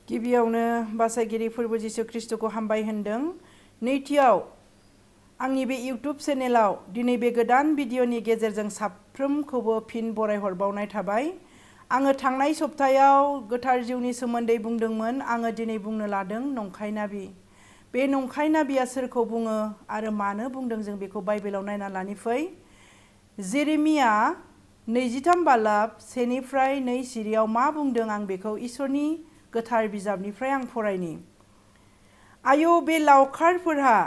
गिबियावनो बासायगिरि फोरबो जिसु ख्रिस्टखौ हामबाय होनदों। नैथियाव आंनि बे इउट्युब चेनेलाव दिनै बे गोदान भिडिअनि गेजेरजों साफ्रोमखौबो फिन बरायहरबावनाय थाबाय। आङो थांनाय सप्तायाव गोथार जिउनि सोमोन्दै बुंदोंमोन। आङो दिनै बुंनो लादों नंखाय नाबि। बे नंखाय नाबिया सोरखौ बुङो आरो मानो बुंदों जों बेखौ बाइबेलाव नायना लानि फै। जेरेमिया 23 बालाब 1-2 सिरियाव मा बुंदों आं बेखौ इसोरनि गोथार बिजाबनिफ्राय आं फरायनि। आयौ बे लावखारफोरहा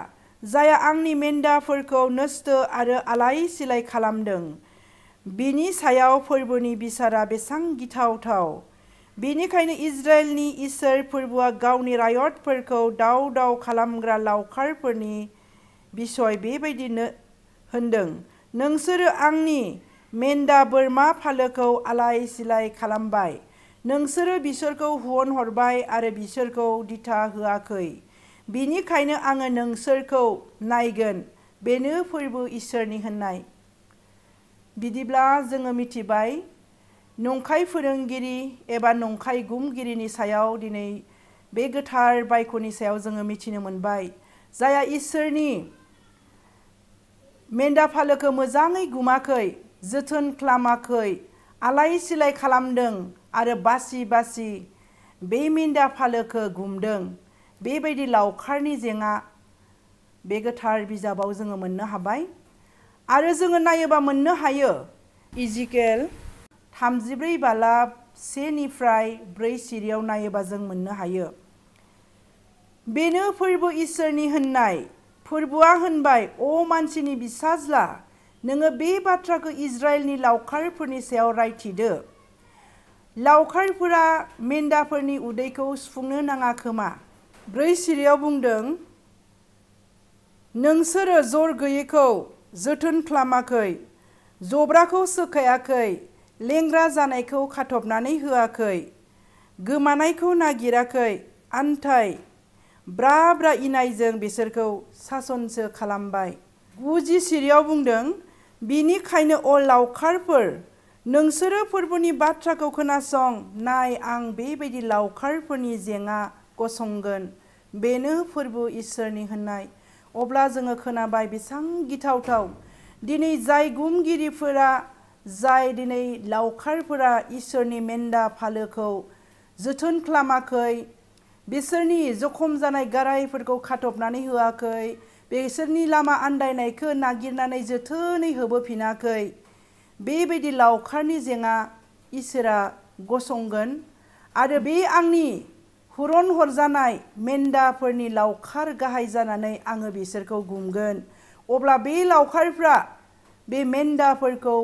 जाय आंनि मेन्दाफोरखौ नस्थ आरो आलाय सिलाय खालामदों, बिनि सायाव फोरबोनि बिसारा बेसां गिथावथाव। बेनिखायनो इजराइलनि इसोर फोरबोआ गावनि रायतफोरखौ दाव दाव खालामग्रा लावखारफोरनि बिसय बेबायदिनो होनदों, नोंसोरो आंनि मेन्दा बोरमा फालोखौ आलाय सिलाय खालामबाय। नोंसोरो बिसोरखौ हुनहरबाय आरो बिसोरखौ दिथा होआखै। बिनिखायनो आङो नोंसोरखौ नायगोन। बेनो फोरबो इसोरनि होननाय। बिदिब्ला जोङो मिथिबाय नंखाय फोरोंगिरि एबा नंखाय गुमगिरिनि सायाव दिनै बे गोथार बायख'नि सायाव जोङो मिथिनो मोनबाय। जायहा इसोरनि मेन्दा फालोखौ मोजाङै गुमाखै, जोथोन खालामाखै, आलाय सिलाय खालामदों आरो बासि बासि बे मेन्दा फालोखौ गुमदों। बेबायदि लावखारनि जेंना बे गोथार बिजाबाव जोङो मोननो हाबाय। आरो जोङो नायोबा मोननो हायो इजिकेल 34 बालाब 1-4 सिरियाव नायोबा जों मोननो हायो। बेनो फोरबो इसोरनि होननाय। फोरबोआ होनबाय, अ मानसिनि बिसाज्ला, नोङो बे बाथ्राखौ इजराइलनि लावखारफोरनि सायाव रायथिदो। लावखारफोरा मेन्दाफोरनि उदैखौ सुफुंनो नाङा खोमा। 4 सिरियाव बुंदों, नोंसोरो जर गैयैखौ जोथोन खालामाखै, जब्राखौ सोखायाखै, लेंग्रा जानायखौ खाथबनानै होआखै, गोमानायखौ नागिराखै, आन्थाय ब्रा ब्रा इनायजों बिसोरखौ सासनसो खालामबाय। 9 सिरियाव बुंदों, बिनिखायनो अ लावखारफोर, नोंसोरो फोरबोनि बाथ्राखौ खोनासं। नाय, आं बेबायदि लावखारफोरनि जेंना गसंगोन। बेनो फोरबो इसोरनि होननाय। अब्ला जोङो खोनाबाय बेसां गिथावथाव। दिनै जाय गुमगिरिफोरा, जाय दिनै लावखारफोरा इसोरनि मेन्दा फालोखौ जोथोन खालामाखै, बिसोरनि जखम जानाय गारायफोरखौ खाथबनानै होआखै, बिसोरनि लामा आन्दायनायखौ नागिरनानै जोथोनै होबोफिनाखै, बेबायदि लावखारनि जेंना इसोरा गसंगोन। आरो बे आंनि हुरन हरजानाय मेन्दाफोरनि लावखार गाहाय जानानै आङो बिसोरखौ गुमगोन। अब्ला बे लावखारफ्रा बे मेन्दाफोरखौ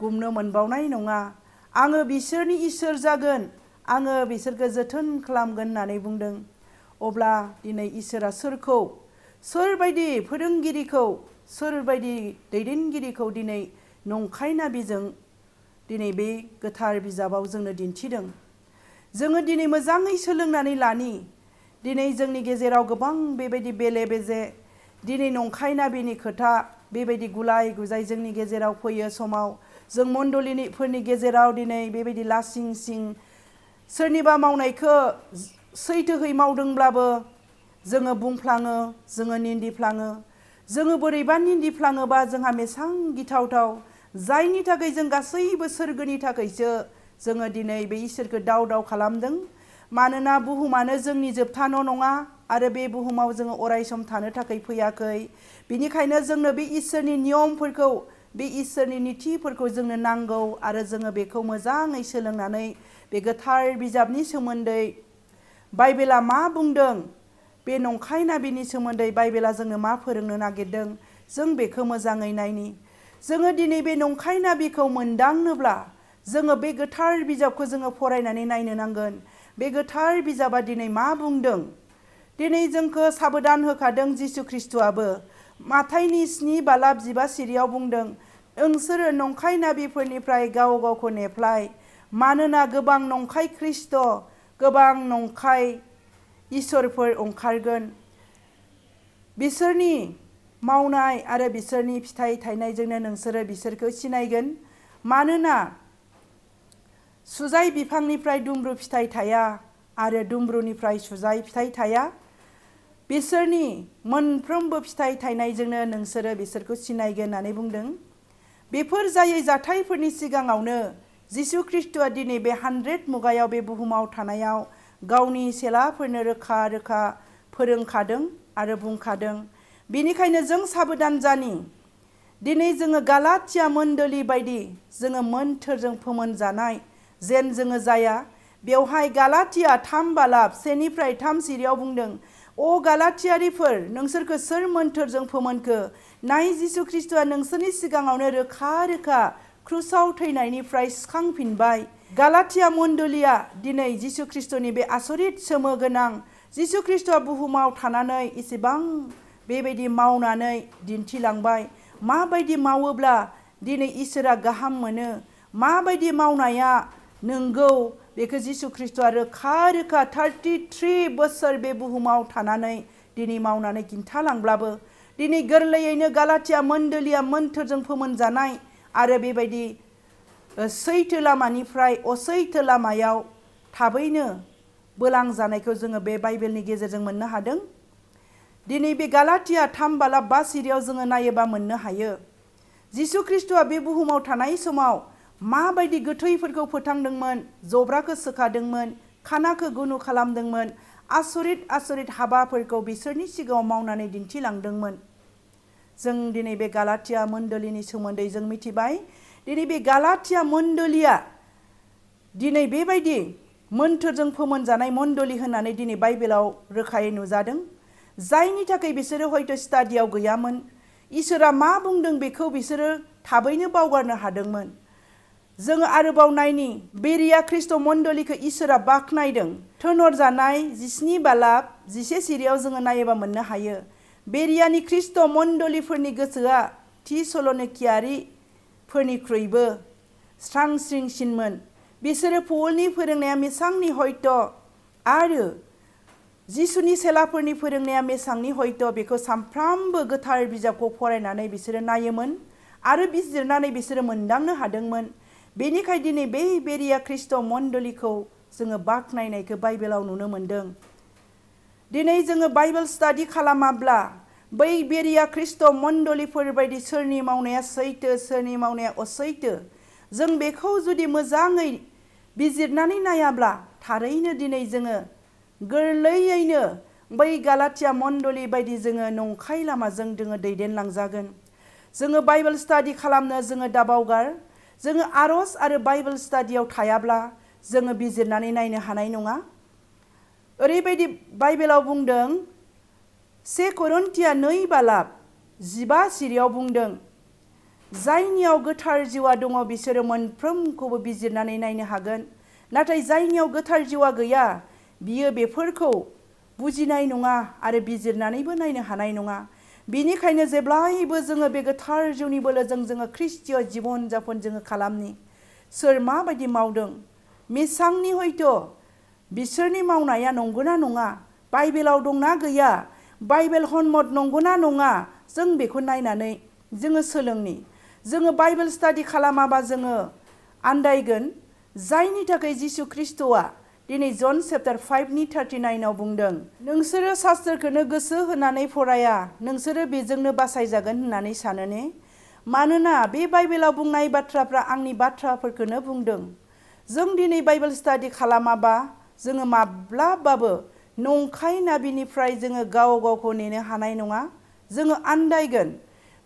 गुमनो मोनबावनाय नङा। आङो बिसोरनि इसोर जागोन। आङो बिसोरखौ जोथोन खालामगोन होननानै बुंदों। अब्ला दिनै इसोरा सोरखौ, सोरबायदि फोरोंगिरिखौ, सोरबायदि दैदेनगिरिखौ दिनै नंखाय नाबिजों दिनै बे गोथार बिजाबाव जोंनो दिन्थिदों। जोङो दिनै मोजाङै सोलोंनानै लानि। दिनै जोंनि गेजेराव गोबां बेबायदि बेले बेजे, दिनै नंखाय नाबिनि खोथा बेबायदि गुलाय गुजाय जोंनि गेजेराव फैयो समाव। जों मण्डलिफोरनि गेजेराव दिनै बेबायदि लासिं सिं सोरनिबा मावनायखौ सैथोहै मावदोंब्लाबो जोङो बुंफ्लाङो, जोङो निन्दिफ्लाङो। जोङो बोरैबा निन्दिफ्लाङोबा जोंहा बेसां गिथावथाव, जायनि थाखाय जों गासैबो सोरगोनि थाखायसो जोङो दिनै बे इसोरखौ दाव दाव खालामदों। मानोना बुहुमानो जोंनि जोबथा न' नङा आरो बे बुहुमाव जोङो अराय सम थानो थाखाय फैयाखै। बिनिखायनो जोंनो बे इसोरनि नियमफोरखौ, बे इसोरनि निथिफोरखौ जोंनो नांगौ आरो जोङो बेखौ मोजाङै सोलोंनानै बे गोथार बिजाबनि सोमोन्दै बाइबेला मा बुंदों, बे नंखाय नाबिनि सोमोन्दै बाइबेला जोंनो मा फोरोंनो नागिरदों, जों बेखौ मोजाङै नायनि। जोङो दिनै बे नंखाय नाबिखौ मोनदांनोब्ला जोङो बे गोथार बिजाबखौ जोङो फरायनानै नायनो नांगोन। बे गोथार बिजाबा दिनै मा बुंदों। दिनै जोंखौ साबधान होखादों जिसु ख्रिस्ट'आबो। माथाइनि 7 बालाब 15 सिरियाव बुंदों, नोंसोरो नंखाय नाबिफोरनिफ्राय गाव गावखौ नेफ्लाय। मानोना गोबां नंखाय ख्रिस्ट', गोबां नंखाय इसोरफोर ओंखारगोन। बिसोरनि मावनाय आरो बिसोरनि फिथाइ थायनायजोंनो नोंसोरो बिसोरखौ सिनायगोन। मानोना सुजाय बिफांनिफ्राय दुम्रु फिथाइ थाया आरो दुम्ब्रुनिफ्राय सुजाय फिथाइ थाया। बिसोरनि मोनफ्रोमबो फिथाइ थायनायजोंनो नोंसोरो बिसोरखौ सिनायगोन होननानै बुंदों। बेफोर जायै जाथायफोरनि सिगाङावनो जिसु ख्रिस्ट'आ दिनै बे 100 मुगायाव बे बुहुमाव थानायाव गावनि चेलाफोरनो रोखा रोखा फोरोंखादों आरो बुंखादों। बेनिखायनो जों साबधान जानि। दिनै जोङो गालातिया मण्डली बायदि जोङो मोन्थोरजों फोमोनजानाय जेन जोङो जाया। बेवहाय गालातिया 3 बालाब 1निफ्राय 3 सिरियाव बुंदों, अ गालातियारिफोर, नोंसोरखौ सोर मोन्थोरजों फोमोनखो? नाय, जिसु ख्रिस्ट'आ नोंसोरनि सिगाङावनो रोखा रोखा क्रुसाव थैनायनिफ्राय सिखांफिनबाय। गालातिया मण्डलीया दिनै जिसु ख्रिस्ट'नि बे आसरित सोमो गोनां जिसु ख्रिस्ट'आ बुहुमाव थानानै इसेबां बेबायदि मावनानै दिन्थिलांबाय। माबायदि मावोब्ला दिनै इसोरा गाहाम मोनो, माबायदि मावनाया नंगौ, बेखौ जिसु ख्रिस्ट'आ रोखा रोखा 33 बोसोर बे बुहुमाव थानानै दिनै मावनानै खिन्थालांब्लाबो दिनै गोरलैयैनो गालातिया मण्डलीया मोन्थोरजों फोमोनजानाय आरो बेबायदि सैथो लामानिफ्राय असैथो लामायाव थाबैनो बोलांजानायखौ जोङो बे बाइबेलनि गेजेरजों मोननो हादों। दिनै बे गालातिया 3 बालाब 5 सिरियाव जोङो नायोबा मोननो हायो जिसु ख्रिस्ट'आ बे बुहुमाव थानाय समाव माबायदि गोथैफोरखौ फोथांदोंमोन, जब्राखौ सोखादोंमोन, खानाखौ गुनु खालामदोंमोन, आसरित आसरित हाबाफोरखौ बिसोरनि सिगाङाव मावनानै दिन्थिलांदोंमोन। जों दिनै बे गालातिया मण्डलीनि सोमोन्दै जों मिथिबाय। दिनै बे गालातिया मण्डलीया दिनै बेबायदि मोन्थोरजों फोमोनजानाय मण्डली होननानै दिनै बाइबेलाव रोखायै नुजादों। जायनि थाखाय बिसोरो हयथ' स्टाडियाव गैयामोन, इसोरा मा बुंदों बेखौ बिसोरो थाबैनो बावगारनो हादोंमोन। जोङो आरोबाव नायनि, बेरिया ख्रिस्ट' मण्डलीखौ इसोरा बाख्नायदों। थोनहरजानाय 17 बालाब 11 सिरियाव जोङो नायोबा मोननो हायो। बेरियानि ख्रिस्ट' मण्डलीफोरनि गोसोआ थिसलनिकियारिफोरनिख्रुइबो स्रांस्रिंसिनमोन। बिसोरो पौलनि फोरोंनाया मेसांनि हयथ' आरो जिसुनि चेलाफोरनि फोरोंनाया मेसांनि हयथ' बेखौ सानफ्रामबो गोथार बिजाबखौ फरायनानै बिसोरो नायोमोन आरो बिजिरनानै बिसोरो मोनदांनो हादोंमोन। बेनिखायनो दिनै बै बेरिया ख्रिस्ट' मण्डलीखौ जोङो बाख्नायनायखौ बाइबेलाव नुनो मोन्दों। दिनै जोङो बाइबेल स्टाडि खालामाब्ला बै बेरिया ख्रिस्ट' मण्डलीफोर बायदि सोरनि मावनाया सैथो, सोरनि मावनाया असैथो, जों बेखौ जुदि मोजाङै बिजिरनानै नायाब्ला थारैनो दिनै जोङो गोरलैयैनो बै गालातिया मण्डली बायदि जोङो नंखाय लामाजों जोङो दैदेनलांजागोन। जोङो बाइबेल स्टाडि खालामनो जोङो दाबावगार। जोङो आरज आरो बाइबेल स्टाडियाव थायाब्ला जोङो बिजिरनानै नायनो हानाय नङा। ओरैबायदि बाइबेलाव बुंदों, 1 करिन्थिया 2 बालाब 15 सिरियाव बुंदों, जायनियाव गोथार जिउआ दङ बिसोरो मोनफ्रोमखौबो बिजिरनानै नायनो हागोन। नाथाय जायनियाव गोथार जिउआ गैया बियो बेफोरखौ बुजिनाय नङा आरो बिजिरनानैबो नायनो हानाय नङा। बेनिखायनो जेब्लायबो जोङो बे गोथार जिउनि बोलोजों जोङो ख्रिस्टीय जिबन जापन जोङो खालामनि। सोर माबायदि मावदों, मेसांनि हयथ' बिसोरनि मावनाया नंगौना नङा, बाइबेलाव दंना गैया, बाइबेल हनमत नंगौना नङा, जों बेखौ नायनानै जोङो सोलोंनि। जोङो बाइबेल स्टाडि खालामाबा जोङो आन्दायगोन। जायनि थाखाय जिसु ख्रिस्ट'आ दिनै जन चैप्टार 5:39 बुंदों, नोंसोरो शास्त्रखौनो गोसो होनानै फराया, नोंसोरो बेजोंनो बासायजागोन होननानै सानो ने? मानोना बे बाइबेलाव बुंनाय बाथ्राफ्रा आंनि बाथ्राफोरखौनो बुंदों। जों दिनै बाइबेल स्टाडि खालामाबा जोङो माब्लाबाबो नंखाय नाबिनिफ्राय जोङो गाव गावखौ नेनो हानाय नङा, जोङो आन्दायगोन।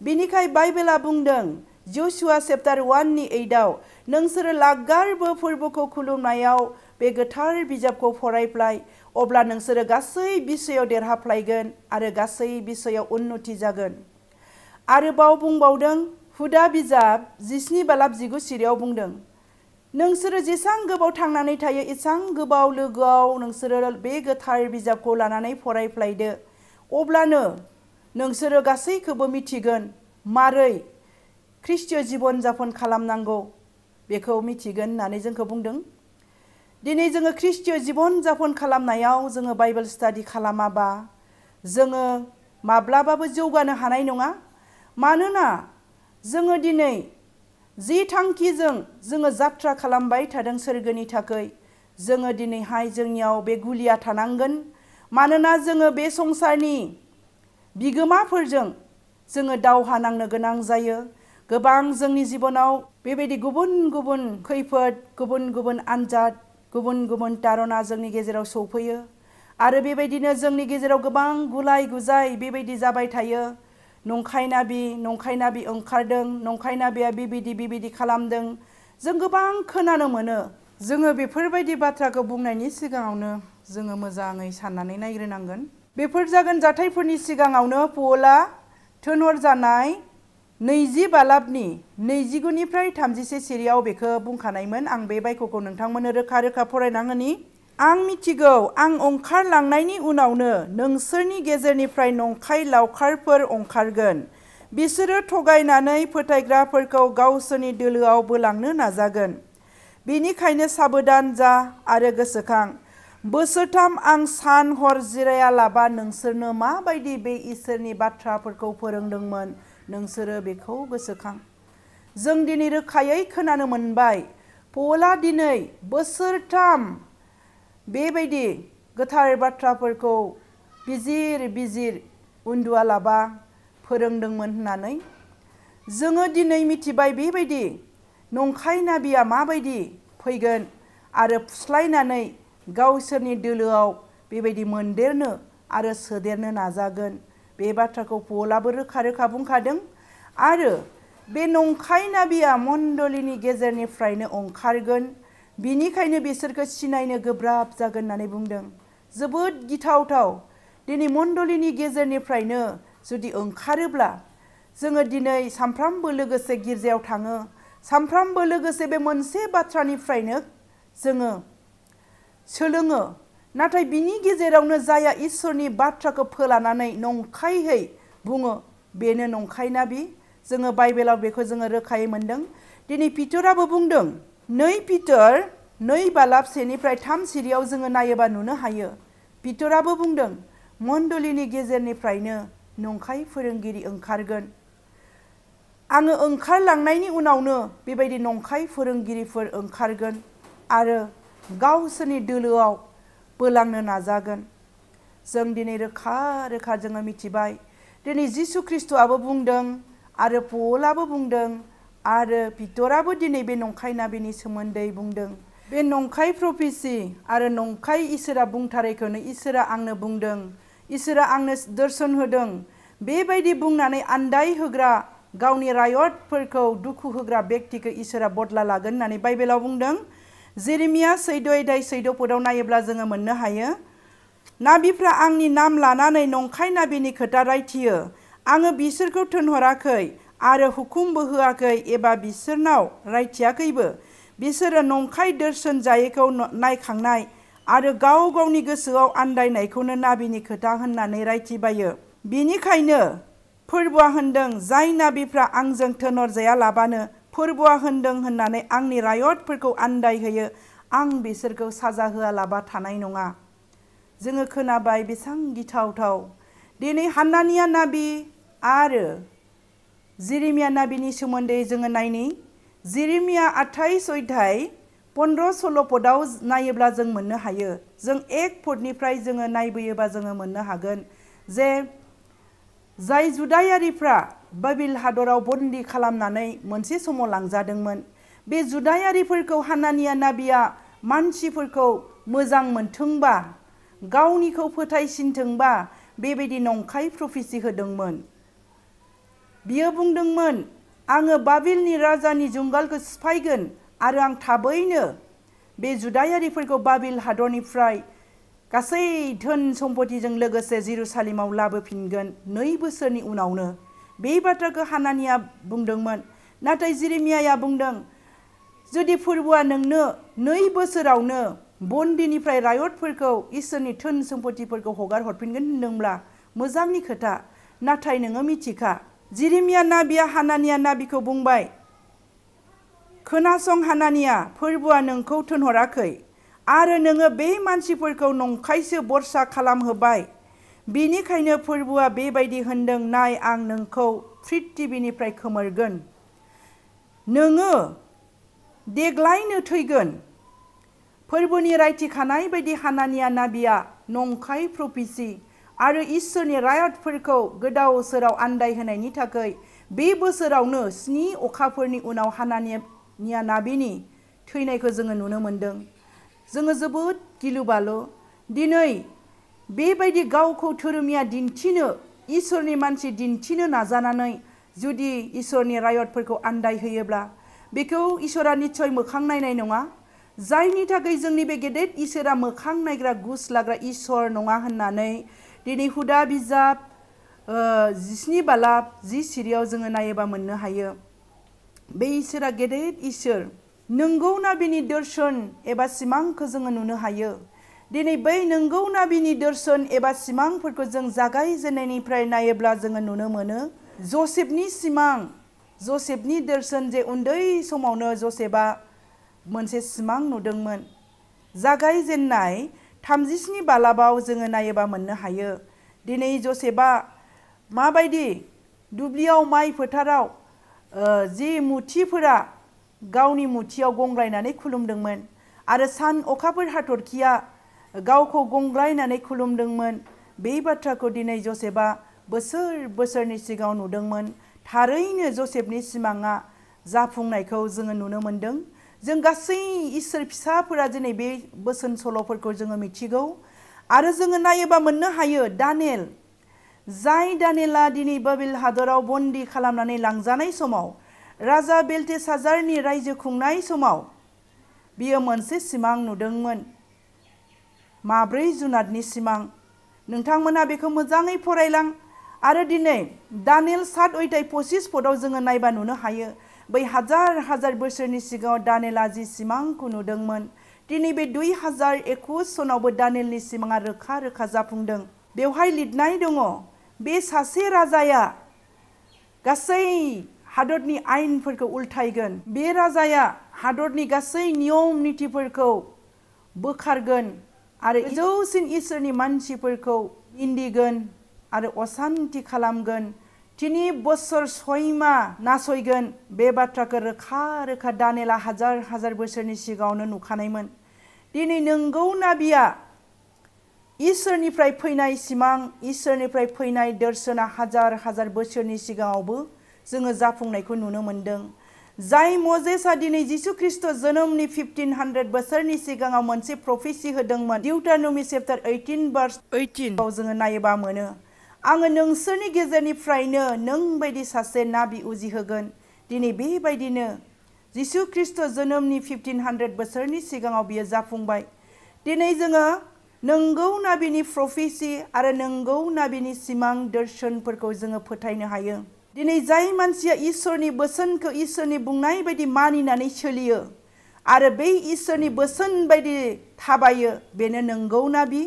बेनिखाय बाइबेला बुंदों जशुआ चैप्टार 1:8 नोंसोरो लागारबो फोरबोखौ खुलुमनायाव बे गोथार बिजाबखौ फरायफ्लाय, अब्ला नोंसोरो गासै बिसयाव देरहाफ्लायगोन आरो गासै बिसयाव उन्नति जागोन। आरोबाव बुंबावदों हुदा बिजाब 17 बालाब 19 सिरियाव बुंदों, नोंसोरो जेसां गोबाव थांनानै थायो एसां गोबाव लोगोआव नोंसोरो बे गोथार बिजाबखौ लानानै फरायफ्लायदो, अब्लानो नोंसोरो गासैखौबो मिथिगोन मारै ख्रिस्टीय जिबन जापन खालामनांगौ बेखौ मिथिगोन होननानै जोंखौ बुंदों। दिनै जोङो ख्रिस्टीय जिबन जापन खालामनायाव जोङो बाइबेल स्टाडि खालामाबा जोङो माब्लाबाबो जौगानो हानाय नङा। मानोना जोङो दिनै जि थांखिजों जोङो जात्रा खालामबाय थादों सोरगोनि थाखाय, जोङो दिनैहाय जोंनियाव बे गुलिया थानांगोन। मानोना जोङो बे संसारनि बिगोमाफोरजों जोङो दावहा नांनो गोनां जायो। गोबां जोंनि जिबनाव बेबायदि गुबुन गुबुन खैफोद, गुबुन गुबुन आनजाद, गुबुन गुबुन तारना जोंनि गेजेराव सौफैयो। आरो बेबायदिनो जोंनि गेजेराव गोबां गुलाय गुजाय बेबायदि जाबाय थायो। नंखाय नाबि ओंखारदों, नंखाय नाबिया बेबायदि खालामदों। जों गोबां खोनानो मोनो। जोङो बेफोरबायदि बाथ्राखौ बुंनायनि सिगाङावनो जोङो मोजाङै साननानै नायग्रोनांगोन। बेफोर जागोन जाथायफोरनि सिगाङावनो पौला थिनहरजानाय 20 बालाबनि 29निफ्राय 31 सिरियाव बेखौ बुंखानायमोन। आं बे बायख'खौ नोंथांमोननो रोखा रोखा फरायना होनि। आं मिथिगौ, आं ओंखारलांनायनि उनावनो नोंसोरनि गेजेरनिफ्राय नंखाय लावखारफोर ओंखारगोन। बिसोरो थगायनानै फोथायग्राफोरखौ गावसोरनि दोलोआव बोलांनो नाजागोन। बेनिखायनो साबधान जा आरो गोसोखां। बोसोरथाम आं सान हर जिरायालाबा नोंसोरनो माबायदि बे इसोरनि बाथ्राफोरखौ फोरोंदोंमोन, नोंसोरो बेखौ गोसोखां। जों दिनै रोखायै खोनानो मोनबाय, पौला दिनै बोसोरथाम बेबायदि गोथार बाथ्राफोरखौ बिजिर उन्दुआलाबा फोरोंदोंमोन होननानै। जोङो दिनै मिथिबाय बेबायदि नंखाय नाबिया माबायदि फैगोन आरो फुस्लायनानै गावसोरनि दोलोआव बेबायदि मोनदेरनो आरो सोदेरनो नाजागोन। बे बाथ्राखौ पौलाबो रोखा रोखा बुंखादों। आरो बे नंखाय नाबिया मण्डलीनि गेजेरनिफ्रायनो ओंखारगोन। बिनिखायनो बिसोरखौ सिनायनो गोब्राब जागोन होननानै बुंदों। जोबोद गिथावथाव। दिनै मण्डलीनि गेजेरनिफ्रायनो जुदि ओंखारोब्ला, जोङो दिनै सामफ्रामबो लोगोसे गिर्जायाव थाङो, सामफ्रामबो लोगोसे बे मोनसे बाथ्रानिफ्रायनो जोङो सोलोङो। नाथाय बिनि गेजेरावनो जाया इसोरनि बाथ्राखौ फोलानानै नंखायहै बुङो, बेनो नंखाय नाबि। जोङो बाइबेलाव बेखौ जोङो रोखायै मोनदों। दिनै पितराबो बुंदों, 2 पितर 2 बालाब 1निफ्राय 3 सिरियाव जोङो नायोबा नुनो हायो। पितराबो बुंदों, मण्डलीनि गेजेरनिफ्रायनो नंखाय फोरोंगिरि ओंखारगोन। आङो ओंखारलांनायनि उनावनो बेबायदि नंखाय फोरोंगिरिफोर ओंखारगोन आरो गावसोरनि दोलोआव बोलांनो नाजागोन। जों दिनै रोखा रोखा जोङो मिथिबाय। दिनै जिसु ख्रिस्ट'आबो बुंदों आरो पौलाबो बुंदों आरो पितराबो दिनै बे नंखाय नाबिनि सोमोन्दै बुंदों। बे नंखाय प्रफेसि आरो नंखाय इसोरा बुंथारैखौनो इसोरा आंनो बुंदों, इसोरा आंनो दर्शन होदों, बेबायदि बुंनानै आन्दाय होग्रा, गावनि रायतफोरखौ दुखु होग्रा बेक्तिखौ इसोरा बदला लागोन होननानै बाइबेलाव बुंदों। जेरेमिया 14:14 नायोब्ला जोङो मोननो हायो। नाबिफ्रा आंनि नाम लानानै नंखाय नाबिनि खोथा रायथियो। आङो बिसोरखौ थिनहराखै आरो हुकुमबो होआखै एबा बिसोरनाव रायथियाखैबो। बिसोरो नंखाय दर्शन जायैखौ नायखांनाय आरो गाव गावनि गोसोआव आन्दायनायखौनो नाबिनि खोथा होननानै रायथिबायो। बिनिखायनो फोरबुआ होनदों, जाय नाबिफ्रा आंजों थिनहरजायालाबानो फोरबुआ होनदों होननानै आंनि रायतफोरखौ आन्दायहोयो, आं बिसोरखौ साजा होआलाबा थानाय नङा। जोङो खोनाबाय बेसेबां गिथावथाव। दिनै हानानिया नाबि आरो जेरेमिया नाबिनि सोमोन्दै जोङो नायनि। जेरेमिया 28:15-16 नायोब्ला जों मोननो हायो। जों 1 पदनिफ्राय जोङो नायबोयोबा जोङो मोननो हागोन जे जाय जुदायारिफ्रा बाबिल हादराव बन्दी खालामनानै मोनसे समाव लांजादोंमोन, बे जुदायारिफोरखौ हानानिया नाबिया मानसिफोरखौ मोजां मोनथोंबा, गावनिखौ फोथायसिनथोंबा बेबायदि नंखाय प्रफेसि होदोंमोन। बियो बुंदोंमोन, आङो बाबिलनि राजानि जुंगालखौ सिफायगोन आरो आं थाबैनो बे जुदायारिफोरखौ बाबिल हादरनिफ्राय गासै धोन सम्पतिजों लोगोसे जेरुसालेमाव लाबोफिनगोन 2 बोसोरनि उनावनो। बे बाथ्राखौ हानानिया बुंदोंमोन। नाथाय जेरेमियाया बुंदों, जुदि फोरबुआ नोंनो 2 बोसोरावनो बन्दिनिफ्राय रायतफोरखौ, इसोरनि धोन सम्पतिफोरखौ हगार हरफिनगोन होनदोंब्ला मोजांनि खोथा। नाथाय नोङो मिथिखा, जेरेमिया नाबिया हानानिया नाबिखौ बुंबाय, खोनासं हानानिया, फोरबुआ नोंखौ थिनहराखै आरो नोङो बे मानसिफोरखौ नंखायसो बरसा खालामहोबाय। बेनिखायनो फोरबुआ बेबायदि होनदों, नाय आं नोंखौ पृथिबिनिफ्राय खोमोरगोन। नोङो देग्लायनो थैगोन। फोरबोनि रायथिखानाय बायदि हानानिया नाबिया नंखाय प्रफेसि आरो इसोरनि रायतफोरखौ गोदाव सोराव आन्दायहोनायनि थाखाय बे बोसोरावनो 7 अखाफोरनि उनाव हानानिया नाबिनि थैनायखौ जोङो नुनो मोन्दों। जोङो जोबोद गिलुबालु दिनै बेबायदि गावखौ धोरोमिया दिन्थिनो इसोरनि मानसि दिन्थिनो नाजानानै जुदि इसोरनि रायतफोरखौ आन्दायहोयोब्ला बेखौ इसोरा निस्सय मोखां नायनाय नङा। जायनि थाखाय जोंनि बे गेदेर इसोरा मोखां नायग्रा गुस लाग्रा इसोर नङा होननानै दिनै हुदा बिजाब 17 बालाब 10 सिरियाव जोङो नायोबा मोननो हायो। बे इसोरा गेदेर इसोर नंगौ नाबिनि दर्शन एबा सिमांखौ जोङो नुनो हायो। दिनै बै नंगौ नाबिनि दर्शन एबा सिमांफोरखौ जों जागायजेननायनिफ्राय नायोब्ला जोङो नुनो मोनो जसेफनि सिमां जसेफनि दर्शन जे उन्दै समावनो जसेफआ मोनसे सिमां नुदोंमोन। जागायजेननाय 37 बालाबाव जोङो नायोबा मोननो हायो। दिनै जसेफआ माबायदि दुब्लियाव माइ फोथाराव जि मुथिफोरा गावनि मुथियाव गंग्लायनानै खुलुमदोंमोन आरो सान अखाफोर हाथरखिया गावखौ गंग्लायनानै खुलुमदोंमोन। बे बाथ्राखौ दिनै जसेफआ बोसोरनि सिगाङाव नुदोंमोन। थारैनो जसेफनि सिमाङा जाफुंनायखौ जोङो नुनो मोन्दों। जों गासै इसोर फिसाफोरा दिनै बे बोसोन सल'फोरखौ जोङो मिथिगौ आरो जोङो नायोबा मोननो हायो दानियेल जाय दानियेला दिनै बाबिल हादराव बन्दी खालामनानै लांजानाय समाव राजा बेलटेशाजारनि रायजो खुंनाय समाव बियो मोनसे सिमां नुदोंमोन। 4 जुनादनि सिमां नोंथांमोना बेखौ मोजाङै फरायलां आरो दिनै दानियेल 7 अध्याय 25 पदआव जोङो नायबा नुनो हायो बै हाजार बोसोरनि सिगाङाव दानियेला जि सिमांखौ नुदोंमोन दिनै बे 2021 सनावबो दानियेलनि सिमाङा रोखा रोखा जाफुंदों। बेवहाय लिरनाय दङ बे सासे राजाया गासै हादरनि आयेनफोरखौ उल्थायगोन। बे राजाया हादरनि गासै नियम नितिफोरखौ बोखारगोन आरो गोजौसिन इसोरनि मानसिफोरखौ निन्दिगोन आरो असान्ति खालामगोन। 3 बोसोर 6 माह नासयगोन। बे बाथ्राखौ रोखा रोखा दानियेला हाजार बोसोरनि सिगाङावनो नुखानायमोन। दिनै नंगौ नाबिया इसोरनिफ्राय फैनाय सिमां इसोरनिफ्राय फैनाय दर्शना हाजार बोसोरनि सिगाङावबो जोङो जाफुंनायखौ नुनो मोन्दों। जाय मजेसआ दिनै जिसु ख्रिस्ट' जोनोमनि 1500 बोसोरनि सिगाङाव मोनसे प्रफेसि होदोंमोन डिउटारनमी चैप्टार 18 verse 18 आव जोङो नायोबा मोनो आङो नोंसोरनि गेजेरनिफ्रायनो नों बायदि सासे नाबि उजिहोगोन। दिनै बेबायदिनो जिसु ख्रिस्ट' जोनोमनि 1500 बोसोरनि सिगाङाव बियो जाफुंबाय। दिनै जोङो नंगौ नाबिनि प्रफेसि आरो नंगौ नाबिनि सिमां दर्शनफोरखौ जोङो फोथायनो हायो। दिनै जाय मानसिया इसोरनि बोसोनखौ इसोरनि बुंनाय बायदि मानिनानै सोलियो आरो बै इसोरनि बोसोन बायदि थाबायो बेनो नंगौ नाबि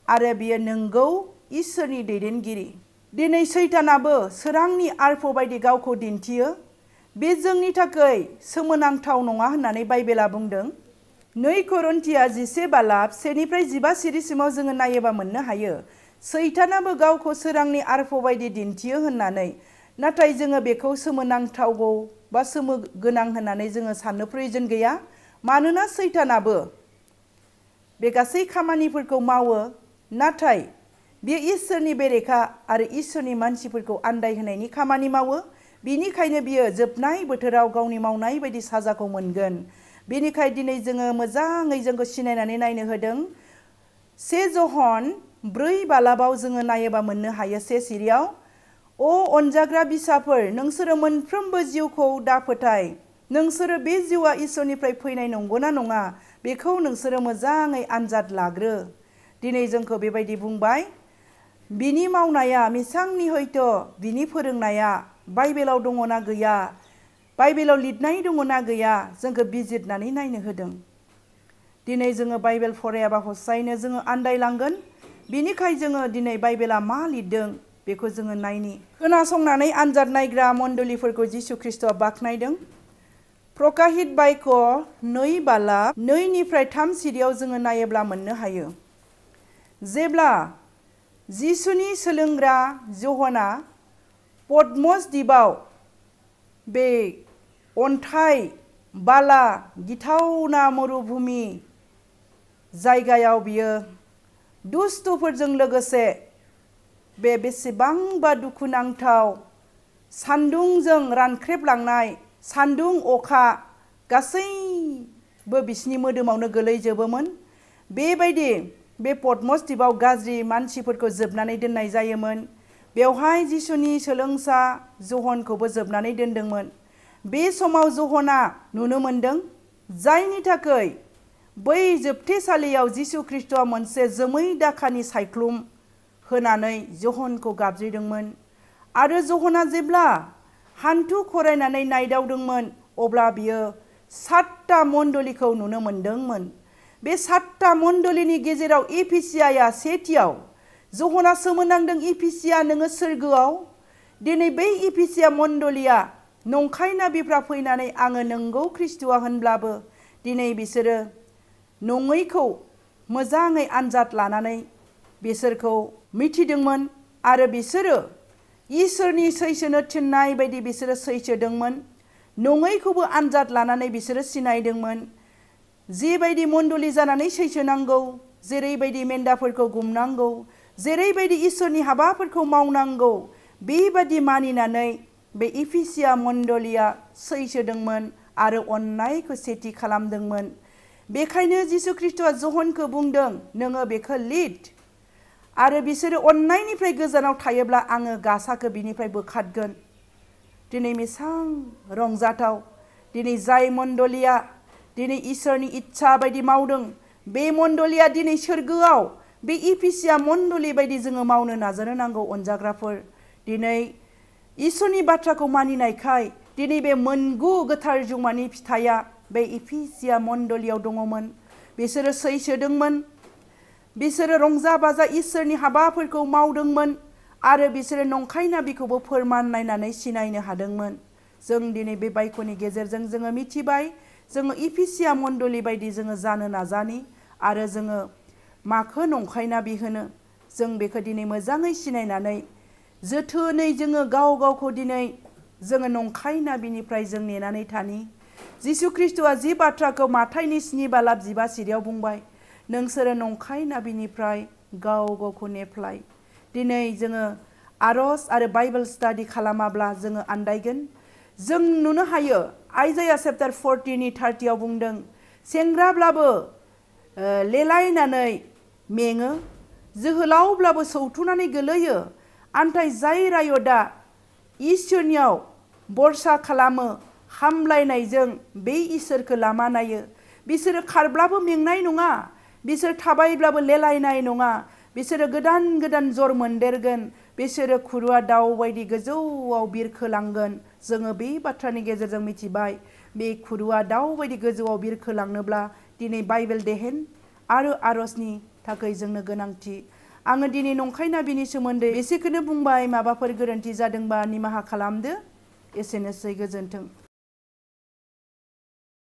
आरो बियो नंगौ इसोरनि दैदेनगिरि। दिनै सैतानाबो सोरांनि आर्फ बायदि गावखौ दिन्थियो। बे जोंनि थाखाय सोमोनांथाव नङा होननानै बाइबेला बुंदों। 2 कोरिन्थिया 11 बालाब 1-15 सिरिसिमाव जोङो नायोबा मोननो हायो सैतानाबो गावखौ सोरांनि आर्फ बायदि दिन्थियो होननानै। नाथाय जोङो बेखौ सोमोनांथावगौ बा सोमोगोनां होननानै जोङो साननो प्रयोजन गैया। मानोना सैतानाबो बे गासै खामानिफोरखौ मावो नाथाय बियो इसोरनि बेरेखा आरो इसोरनि मानसिफोरखौ आन्दायहोनायनि खामानि मावो। बिनिखायनो बियो जोबनाय बोथोराव गावनि मावनाय बायदि साजाखौ मोनगोन। बेनिखायनो दिनै जोङो मोजाङै जोंखौ सिनायनानै नायनो होदों। 1 जहन 4 बालाबाव जोङो नायोबा मोननो हायो 1 सिरियाव अनजाग्रा बिसाफोर नोंसोरो मोनफ्रोमबो जिउखौ दाफोथाय। नोंसोरो बे जिउआ इसोरनिफ्राय फैनाय नंगौना नङा बेखौ नोंसोरो मोजाङै आनजाद लाग्रो। दिनै जोंखौ बेबायदि बुंबाय बिनि मावनाया मिसांनि हयथ' बिनि फोरोंनाया बाइबेलाव दङना गैया बाइबेलाव लिरनाय दङना गैया जोंखौ बिजिरनानै नायनो होदों। दिनै जोङो बाइबेल फरायाबा हसायैनो जोङो आन्दायलांगोन। बिनिखाय जोङो दिनै बाइबेला मा लिरदों बेखौ जोङो नायनि। खोनासंनानै आनजाद नायग्रा मण्डलिफोरखौ जिसु ख्रिस्ट'आ बाख्नायदों। प्रकाशित बाक्य 2 बालाब 2-3 सिरियाव जोङो नायोब्ला मोननो हायो जेब्ला जिसुनि सोलोंग्रा जहना पटमस दिपआव बे अन्थाइ बाला गिथावना मरुभूमि जायगायाव बियो दुस्तुफोरजों लोगोसे बे बेसेबांबा दुखुनांथाव सान्दुंजों रानख्रेबलांनाय सान्दुं अखा गासैबो बिसिनि मोदोमावनो गोलैजोबोमोन। बेबायदि बे पटमस दिपआव गाज्रि मानसिफोरखौ जोबनानै दोननाय जायोमोन। बेवहाय जिसुनि सोलोंसा जहनखौबो जोबनानै दोनदोंमोन। बे समाव जहना नुनो मोनदों जायनि थाखाय बै जोबथेसालियाव जिसु ख्रिस्ट'आ मोनसे जोमै दाखानि सायख्लुम होनानै जहनखौ गाबज्रिदोंमोन। आरो जहना जेब्ला हान्थु खरायनानै नायदावदोंमोन अब्ला बियो 7टा मण्डलिखौ नुनो मोनदोंमोन। बे 7टा मण्डलिनि गेजेराव एफिसियाया सेथियाव। जहना सोमोनांदों, एफिसिया नोङो सोरगोआव? दिनै बै एफिसिया मण्डलिया नंखाय नाबिफ्रा फैनानै आङो नंगौ ख्रिस्ट'आ होनब्लाबो दिनै बिसोरो नङैखौ मोजाङै आनजाद लानानै बिसोरखौ मिथिदोंमोन आरो बिसोरो इसोरनि सैसोनो थिननाय बायदि बिसोरो सैसोदोंमोन। नङैखौबो आनजाद लानानै बिसोरो सिनायदोंमोन। जेबायदि मण्डलि जानानै सैसोनांगौ, जेरैबायदि मेन्दाफोरखौ गुमनांगौ, जेरैबायदि इसोरनि हाबाफोरखौ मावनांगौ, बेबादि मानिनानै बे एफिसिया मण्डलिया सैसोदोंमोन आरो अननायखौ सेथि खालामदोंमोन। बेखायनो जिसु ख्रिस्ट'आ जहनखौ बुंदों, नोङो बेखौ लिद आरो बिसोरो अननायनिफ्राय गोजानाव थायोब्ला आङो गासाखौ बिनिफ्राय बोखारगोन। दिनै बेसां रंजाथाव, दिनै जाय मण्डलिया दिनै इसोरनि इच्छा बायदि मावदों, बे मण्डलिया दिनै सोरगोआव बे एफिसिया मण्डलि बायदि जोङो मावनो नाजानो नांगौ। अनजाग्राफोर, दिनै इसोरनि बाथ्राखौ मानिनायखाय दिनै बे मोनगु गोथार जुमानि फिथाइया बे एफिसिया मण्डलियाव दङमोन। बिसोरो सैसोदोंमोन, बिसोरो रंजा बाजा इसोरनि हाबाफोरखौ मावदोंमोन आरो बिसोरो नंखाय नाबिखौबो फोरमान नायनानै सिनायनो हादोंमोन। जों दिनै बे बायख'नि गेजेरजों जोङो मिथिबाय, जोङो एफिसिया मण्डलि बायदि जोङो जानो नाजानि आरो जोङो माखौ नंखाय नाबि होनो जों बेखौ दिनै मोजाङै सिनायनानै जोथोनै जोङो गाव गावखौ दिनै जोङो नंखाय नाबिनिफ्राय जों नेनानै थानि। जिसु ख्रिस्ट'आ जि बाथ्राखौ माथाइनि 7:15 बुंबाय, नोंसोरो नंखाय नाबिनिफ्राय गाव गावखौ नेफ्लाय। दिनै जोङो आरज आरो बाइबेल स्टाडि खालामाब्ला जोङो आन्दायगोन। जों नुनो हायो आइजाया चेप्टार 40:30 बुंदों, सेंग्राब्लाबो लेलायनानै मेङो, जोहोलावब्लाबो सौथुनानै गोलैयो, आन्थाय जाय रायदआ इसोरनियाव बरसा खालामो, हामलायनायजों बे इसोरखौ लामा नायो, बिसोरो खारब्लाबो मेंनाय नङा, बिसोर थाबायब्लाबो लेलायनाय नङा, बिसोरो गोदान गोदान जर मोनदेरगोन, बिसोरो खुरुआ दाउ बायदि गोजौआव बिरखोलांगोन। जोङो बे बाथ्रानि गेजेरजों मिथिबाय, बे खुरुआ दाउ बायदि गोजौआव बिरखोलांनोब्ला दिनै बाइबेल देहेन आरो आरजनि थाखाय जोंनो गोनांथि। आङो दिनै नंखाय नाबिनि सोमोन्दै एसेखौनो बुंबाय। माबाफोर गोरोन्थि जादोंबा निमाहा खालामदो। एसेनोसै, गोजोन्थों।